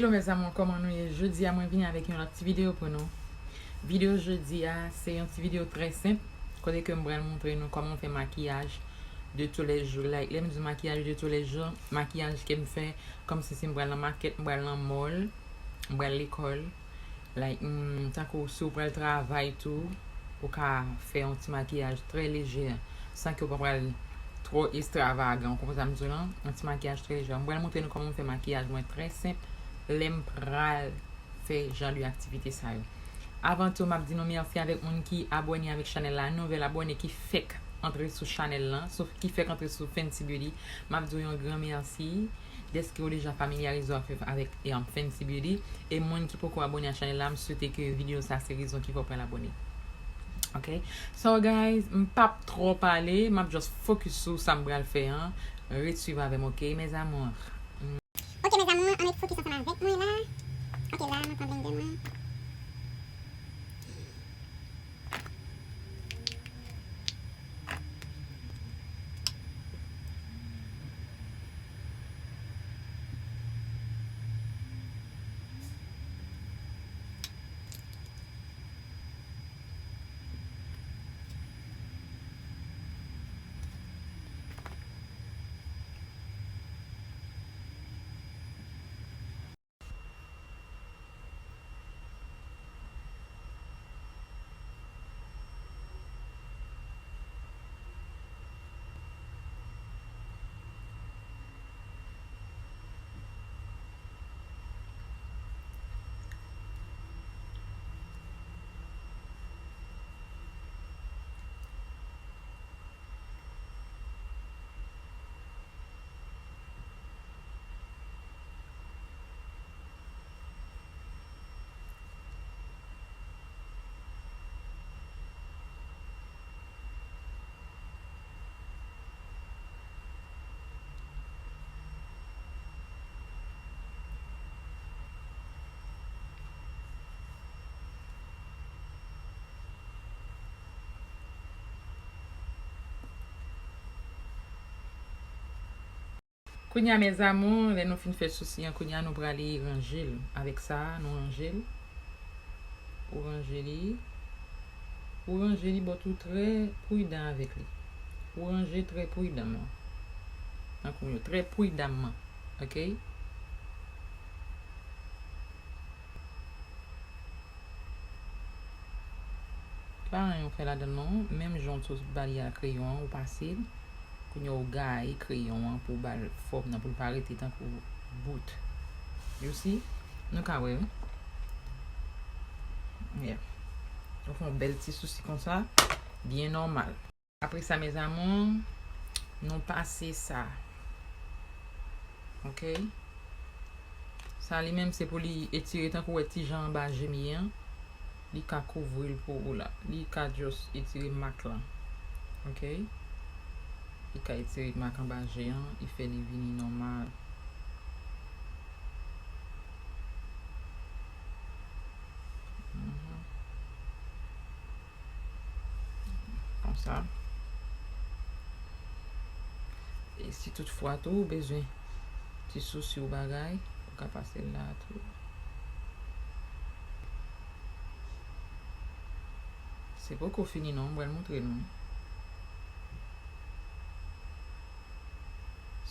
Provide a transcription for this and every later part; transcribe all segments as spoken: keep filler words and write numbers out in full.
Hello mes amours, kòman nou ye? Jodi a mwen vini avèk yon lòt ti videyo pou nou. Videyo jodi a se yon ti videyo trè senp, kote ke m pral montre nou kòman fè makiyaj de tous les jours. Like, lè m di makiyaj de tous les jours, makiyaj ke m fè kòmsi si m pral nan makèt, m pral nan mall, m pral lekòl. Like, mm, tankou si w pral travay tou, ou ka fè yon ti makiyaj trè lejè, san ke w pa pral twò estravagan, ou konprann sa m di w lan? Yon ti makiyaj trè lejè. M pral montre nou kòman m fè makiyaj mwen trè senp, lè m pral fè jan de aktivite sa yo. Avan tou, m ap di nou mèsi avèk moun ki abòne avèk chanèl la, nouvèl abòne ki fèk antre sou chanèl lan, sou, ki fèk antre sou Fenty Beauty. M ap di w yon gran mèsi dèske w deja familyarize w avèk, avèk, e, um, Fenty Beauty. E moun ki poko abòne a chanèl la, m swete ke videyo sa se rezon ki fè w pral abòne. Ok? So, guys, m p ap twò pale, m ap just focus sou sa m pral fè an. Ret swiv avè m, ok, mes amours? Ok, mes amours, ann ret focus ansanm avèk mwen la. Ok, la, mwen pran blender mwen. Kounye a, mes amours, lè nou fin fè sousi an, kounye a nou prale ranje l. Avèk sa a, nou ranje l. Ou ranje li. Ou ranje li, but ou trè pridan avèk li. Ou ranje trè pridanman. Tankou yo, trè pridanman. Ok? Pa anyen ou fè ladan l non. Menm jan w sot ba li a kreyon an, ou pase l. Kounye a ou gaye kreyon an pou w ba l fòm nan, pou l pa rete tankou bout. You see? Nou ka wè, wi. Yeah. Ou fè yon bèl ti sousi konsa. Byen nòmal. Apre sa, mes amours, nou pase sa. Ok? Sa li menm se pou li etire tankou w wè ti jan anba je m ye an. Li ka kouvri l pou ou la. Li ka just etire mak lan. Ok? Li ka etire mak anba je an, li fè li vini nòmal. Mhm. Konsa. E si toutfwa tou ou bezwen ti sousi ou bagay, ou ka pase l la tou. Se poko fini non, m pral montre nou.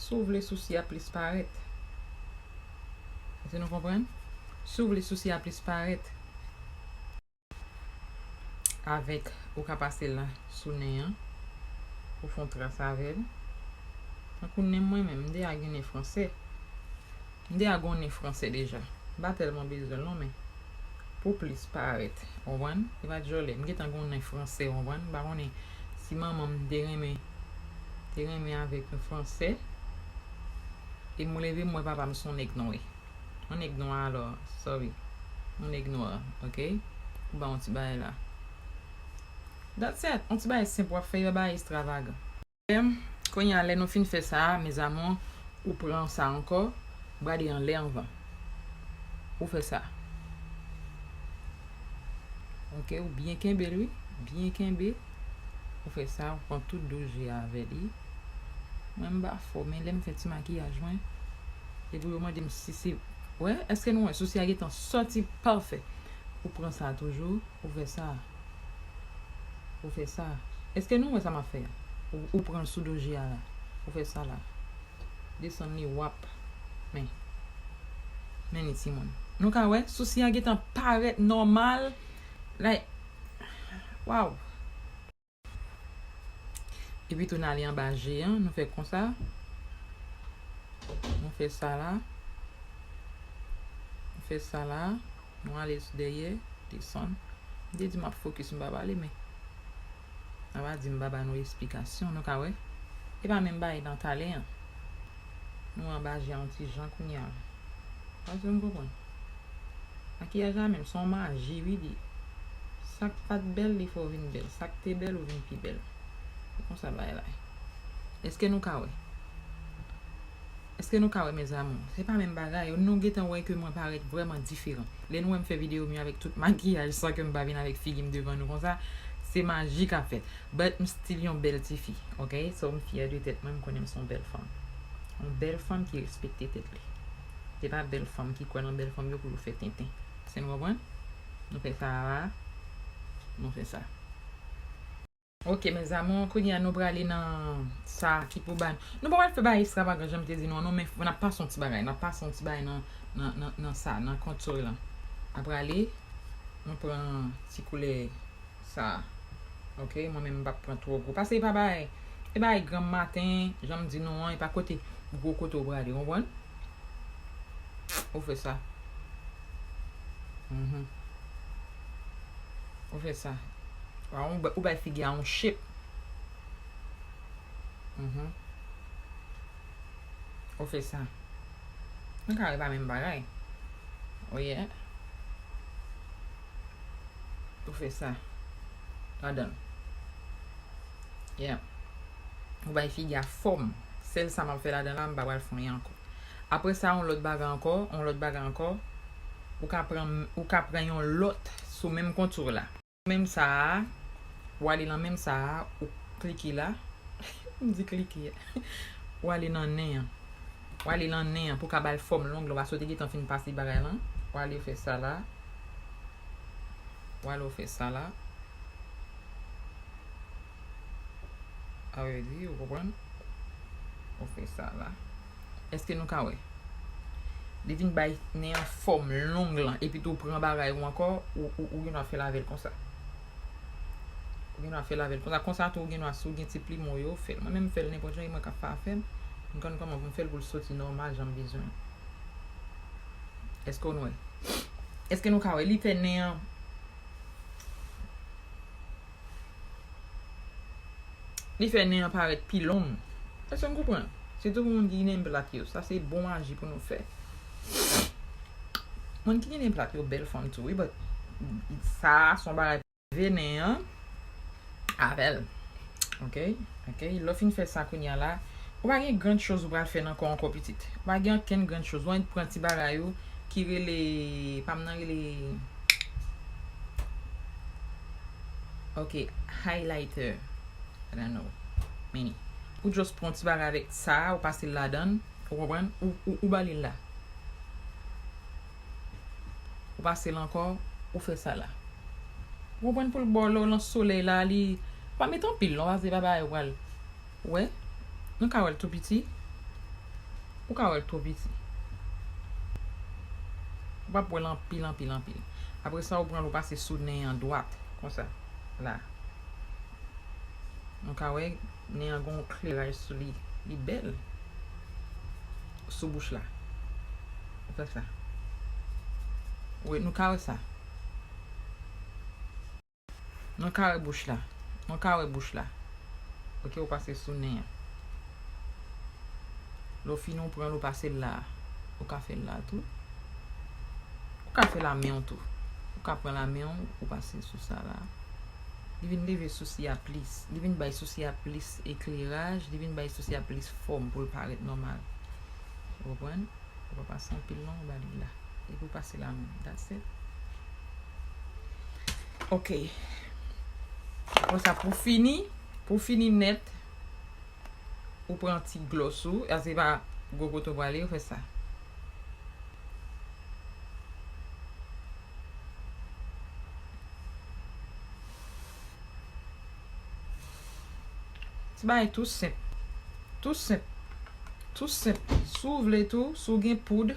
Si w vle sousi a plis parèt. Èske nou konprann? Si w vle sousi a plis parèt, avèk, ou ka pase l la sou nen an. Ou fè yon tras avè l. Tankou nen mwen menm, m deja gen nen fransè. M deja gen yon nen fransè deja. M pa tèlman bezwen l non, men pou plis parèt. Ou konprann? E pa djòlè. M gentan gen yon nen fransè, ou konprann? M pa konnen si manman m te renmen, te renmen avèk yon fransè. E m leve, m wè papa m se yon nèg nwè. Yon nèg nwa alò, sorry. Yon nèg nwa, ok? Pou ba yon ti bagay la. That's it. Yon ti bagay senp w ap fè, yon bagay estravagan. Kounye a, lè nou fin fè sa, mes amours, ou pran sa ankò, brade anlè anvan. Ou fè sa. Ok, ou byen kenbe l, wi. Byen kenbe. Ou fè sa, ou pran tout do je a avè li. Mwen, m pa fò, men lè m fè ti makiyaj mwen, epi yo mande m si se Wè, èske nou wè sousi a gentan sòti pafè? Ou pran sa toujou, ou fè sa. Ou fè sa. Èske nou wè sa m ap fè a? Ou, ou pran l sou doji a la. Ou fè sa la. Desann li, w ap. Men. Men ni timoun. Nou ka wè, sousi a gentan parèt nòmal. Like, waw. Epi tou n ale anba je an, nou fè konsa. Nou fè sa la. Nou fè sa la. Nou ale sou dèyè, desann. M te di m ap fokis, m pa pale, men. N a pa di m pa ba nou esplikasyon, nou ka wè. E pa menm bagay nan talè an. Nou anba je a yon ti jan kounye a. Èske nou konprann? Makiyaj la menm, se yon maji, wi, li. Sa k pa t bèl, li fè w vin bèl. Sa k te bèl, ou vin pi bèl. Se konsa bagay la ye. Èske nou ka wè? Èske nou ka wè, mes amours? Se pa menm bagay. Nou gentan wè ke mwen parèt vrèman diferan. Lè nou wè m fè videyo m yo avèk tout makiyaj san ke m pa vin avèk figi m devan nou konsa, se maji k ap fèt. But m still yon bèl tifi, ok? So m fyè de tèt mwen, m konnen m se yon bèl fanm. Yon bèl fanm ki respekte tèt li. Se pa bèl fanm ki kwè nan bèl fanm yo pou yo fè tenten. Èske nou konprann? Nou fè sa la. Nou fè sa. Ok, mes amours, kounye a nou prale nan sa ki pou ba n. Nou pa pral fè bagay ekstravagan, jan m te di nou an, non, men n ap pase yon ti bagay. N ap pase yon ti bagay nan, nan, nan, nan sa, nan kontou lan. N ap prale, nou pran ti koulè sa. Ok, mwen menm m p ap pran twò gwo. Pase e pa bagay, e bagay granm maten, jan m di nou an, e pa kote gwo kote w prale, konprann? Ou fè sa. Mhm. Ou fè sa. Ou ba-, ou bay figi a yon shape. Mhm. Ou fè sa. Nou ka wè pa menm bagay. Oh yeah. Ou fè sa. Ladan. Yeah. Ou bay figi a fòm. Sèl sa m ap fè ladan la, m pa pral fè anyen ankò. Apre sa, yon lòt bagay ankò, yon lòt bagay ankò. Ou ka pran, ou ka pran yon lòt sou menm kontou la. Menm sa a, ou ale nan menm sa a, ou klike la. M di klike. Ou ale nan nen an. Ou ale nan nen an pou ka ba l fòm long lan, paske w te gentan fin pase bagay lan. Ou ale ou fè sa la. Ou ale ou fè sa la. Sa vle di, ou konprann? Ou fè sa la. Èske nou ka wè? Li vin bay nen an fòm long lan, epi tou pran bagay ou ankò, ou, ou, ou gen dwa fè l avè l konsa. Ou gen dwa fè l avè l konsa. Konsa tou, ou gen dwa, si w gen ti plim ou yo, fè l. Mwen menm, m fè l nenpòt jan, e mwen k ap fè afè m. M konn kòman pou m fè l pou l soti nòmal, jan m bezwen. Èske nou wè? Èske nou ka wè? Li fè nen an Li fè nen an parèt pi long. Èske n konprann? Sitou pou moun ki gen nen plat yo. Sa se bon maji pou nou fè. Moun ki gen nen plat yo bèl fanm tou, wi, but sa a se yon bagay pou leve nen an avè l. Ok? Ok? Lè w fin fè sa kounye a la, ou pa gen grand chose ou pral fè nan kò ankò pitit. Ou pa gen okenn grand chose. Ou annik pran ti bagay ou ki rele, pa m nan rele, ok, highlighter. I don't know. Mini. Ou just pran ti bagay avèk sa, ou pase l ladan l, ou konprann? Ou, ou, ou ba li l la. Ou pase l ankò, ou fè sa la. Ou konprann pou l ba w lè w nan solèy la, li pa met anpil non, paske pa bagay ou pral wè. Nou ka wè l tou piti. Ou ka wè l tou piti. Ou p ap wè l anpil, anpil, anpil. Apre sa, ou pran l, ou pase sou nen an dwat, konsa, la. Nou ka wè, nen an gen yon kleraj sou li. Li bèl. Sou bouch la. Ou fè sa. Wi, nou ka wè sa. Nou ka wè bouch la. Nou ka wè bouch la. Ok, ou pase sou nen an. Lè w fini, ou pran l, ou pase l la. Ou ka fè l la tou. Ou ka fè la men w tou. Ou ka pran la men w, ou pase sou sa la. Li vin leve sousi a plis. Li vin bay sousi a plis ekleraj. Li vin bay sousi a plis fòm pou l parèt nòmal. Ou konprann? Ou pa pase anpil non, ou ba li la. Epi ou pase la menm. That's it. Ok. Konsa, pou fini, pou fini nèt, ou pran ti glòs ou, a se pa gwo kote w prale, ou fè sa. Ti bagay tou senp. Tou senp. Tou senp. Si w vle tou, si w gen poud,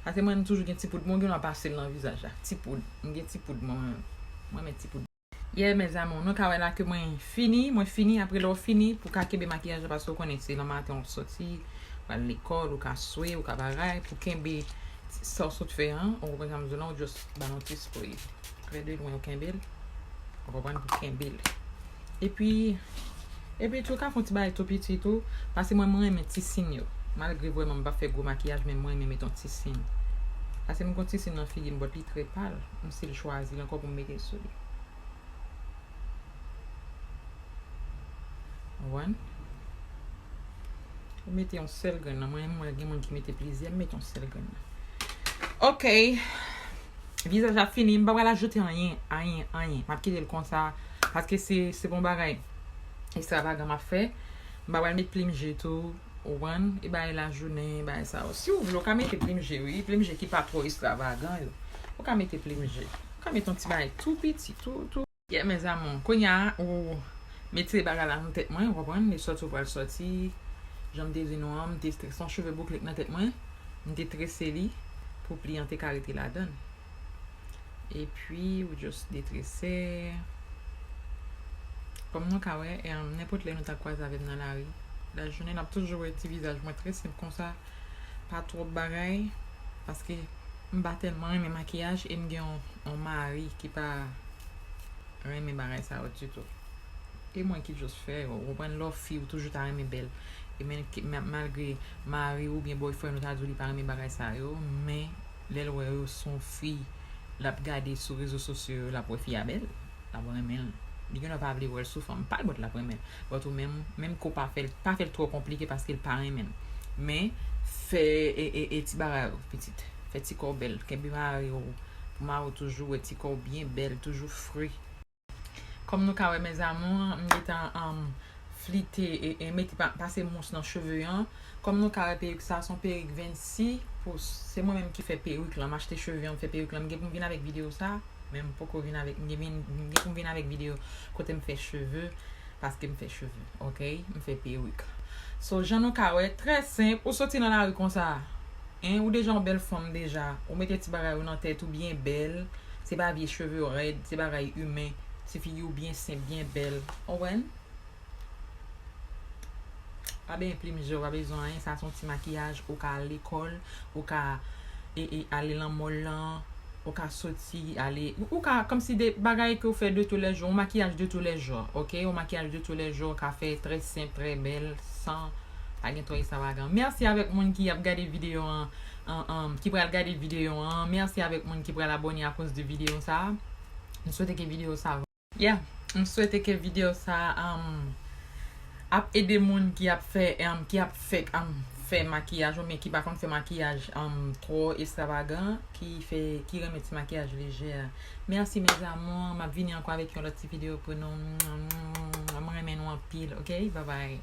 paske mwen, m toujou gen ti poud. Mwen gen dwa pase l nan vizaj la. Ti poud. M gen ti poud, mwen. Mwen renmen ti poud. Yeah, mes amours, nou ka wè la ke mwen fini, mwen fini, apre lè w fini, pou w ka kenbe makiyaj la, paske w konnen se nan maten w ap soti, w al lekòl, ou ka swe, ou ka bagay, pou kenbe sa w sot fè an, ou konprann sa m di w lan, ou just ba l yon ti spray. Trè de lwen ou kenbe l, ou konprann, pou kenbe l. Epi, epi tou, ou ka fè yon ti bagay tou piti tou, paske mwen, mwen renmen ti sin yo. Malgre vrèman m pa fè gwo makiyaj, men mwen renmen mete yon ti sin. Paske m gen yon ti sin nan figi m, but li trè pal, m still chwazi l ankò pou m mete l sou li. Ou konprann? Ou mete yon sèl grenn nan. Mwen, mwen gen moun ki mete plizyè, m mete yon sèl grenn nan. Ok. Vizaj la fini. M pa pral ajoute anyen, anyen, anyen. M ap kite l konsa. Paske se, se bon bagay ekstravagan m ap fè. M pa pral met plim je tou. Ou konprann? E bagay lajounen, bagay sa yo. Si w vle, ou ka mete plim je, wi. Plim je ki pa twò ekstravagan yo. Ou ka mete plim je. Ou ka mete yon ti bagay tou piti, tou, tou. Yeah, mes amours. Kounye a, ou mete bagay la nan tèt mwen, ou konprann? Li sòti, ou pral sòti. Jan m te di nou an, m te trese yon cheve boukle k nan tèt mwen. M te trese li pou pli an te ka rete ladan l. Epi, ou just detrese. Kòm nou ka wè, em, nenpòt lè nou ta kwaze avè m nan lari, lajounen, n ap toujou wè ti vizaj mwen trè senp konsa. Pa twòp bagay, paske m pa tèlman renmen makiyaj e m gen yon, yon mari ki pa renmen bagay sa yo ditou. E mwen ki just fè yo, ou konprann, lè w fi, ou toujou ta renmen bèl. E men, ki- ma- malgre mari w oubyen boyfriend ou ta di w li pa renmen bagay sa yo, men lè l wè yo se yon fi l ap gade sou rezo sosyo yo, l ap wè fi a bèl, l ap renmen l. Li gen dwa pa vle wè l sou fanm pa l, but l ap renmen l. But ou menm, menm ke w pa fè l, pa fè l twò konplike paske l pa renmen l. Men, fè e, e, e ti bagay yo, pitit. Fè ti kò w bèl. Kenbe mari w, pou mari w toujou wè ti kò w byen bèl, toujou fre. Kòm nou ka wè, mes amours, m gentan, um, flite e, e mete pa- pase mous nan cheve an. Kòm nou ka wè, perik sa, se yon perik vennsis pou, se mwen menm ki fè perik lan. M achte cheve an, m fè perik lan. M gen pou m vin avèk videyo sa, men m poko vin avèk, m gen vin, m gen pou m vin avèk videyo kote m fè cheve, paske m fè cheve, ok? M fè perik. So, jan nou ka wè, trè senp, ou soti nan lari konsa, en, ou deja yon bèl fanm deja, ou mete ti bagay ou nan tèt ou byen bèl, se pa vye cheve rèd, se bagay imen, ti figi w byen senp, byen bèl, ou konprann? Pa bezwen plim je, pa bezwen anyen, sa se yon ti makiyaj, ou ka al lekòl, ou ka e, e, ale nan mòl lan, ou ka soti, ale, ou, ou ka, kòmsi de bagay ke w fè de tou lè jou, yon makiyaj de tou lè jou, ok? Yon makiyaj de tou lè jou, ou ka fè trè senp, trè bèl, san, pa gen twò ekstravagan. Mèsi avèk moun ki ap gade videyo an, an, an, ki pral gade videyo an. Mèsi avèk moun ki pral abòne akoz de videyo sa. M swete ke videyo sa Yeah, m swete ke videyo sa, um, ap ede moun ki ap fè, um, ki ap fèk, um, fè makiyaj oubyen ki pa konn fè makiyaj, um, twò ekstravagan, ki fè, ki renmen ti makiyaj lejè. Mèsi, mes amours. M ap vini ankò avèk yon lòt ti videyo pou nou. M renmen nou anpil, ok? Bye bye.